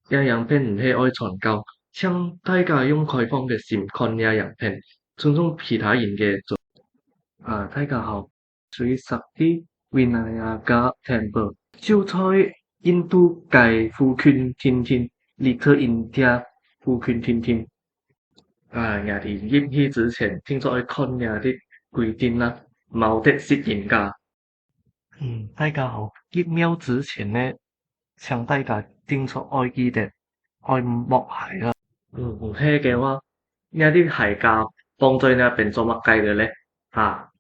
這影片毋係愛傳教，請大家用開放个心看這影片，尊重其他人个做。啊，大家好，Sri Sakthi Vinayagar Temple 就在印度街附近停停，Little India 附近停停。啊，𠊎佇入去之前，聽說愛看這啲規定啦，無得食煙㗎。大家好，入廟之前呢，請大家定出愛記得愛抹鞋啦。毋係嘅話，這啲鞋膠放在那邊做乜雞嘅咧？哈？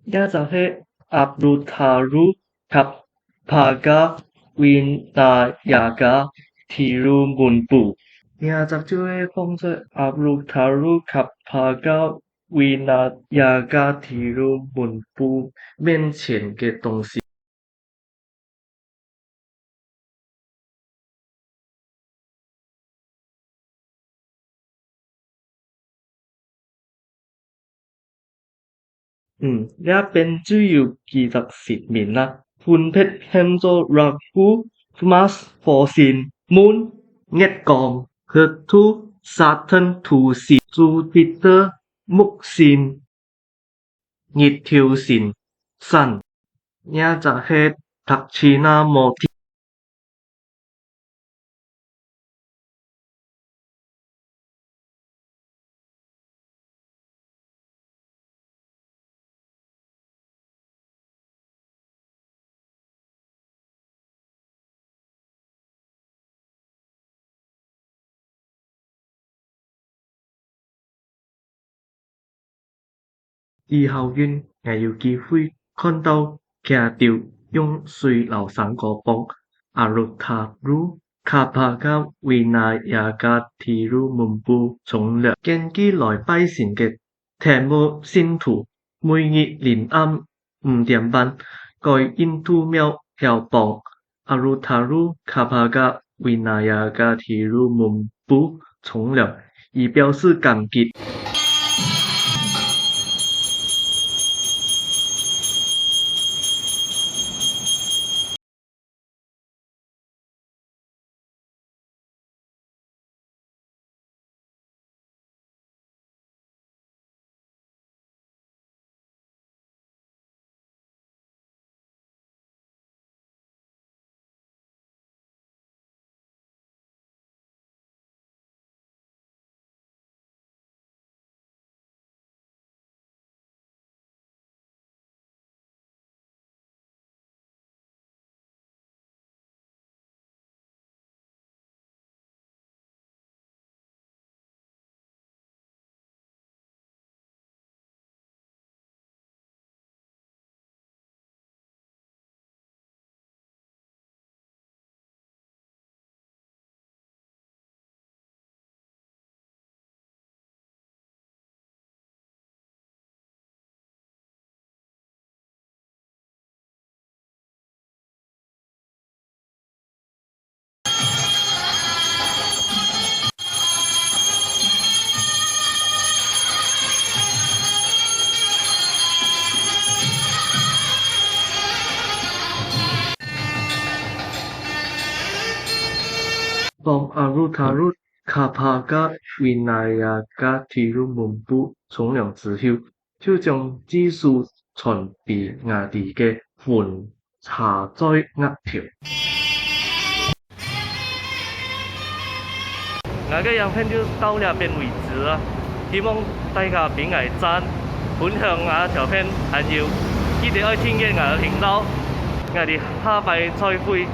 這就係 Arultharu Karpaga Vinayagar Thirumunpu。這隻就係放在 Arultharu Karpaga Vinayagar Thirumunpu 面前嘅東西。這邊就有幾隻神明啦，分別喊做 Rahu、Mars 火星、Moon 月光、Ketu、Saturn 土星、朱庇特木星、日頭神 Sun，這就係 Dakshinamoorthy。以後運𠊎有機會看到徛著用水流生果幫 Arultharu Karpaga Vinayagar Thirumunpu 沖涼。根據來拜神个天母信徒，每日臨暗5點半，該印度廟曉幫 Arultharu Karpaga Vinayagar Thirumunpu 沖涼，以表示感激。幫 Arultharu Karpaga Vinayagar Thirumunpu 沖涼之後，就將祭師傳俾𠊎哋个雲插在額頭。𠊎个影片就到這邊為止啦，希望大家俾𠊎讚、分享𠊎條片，還有記得愛訂閱𠊎个頻道。𠊎哋下擺再會。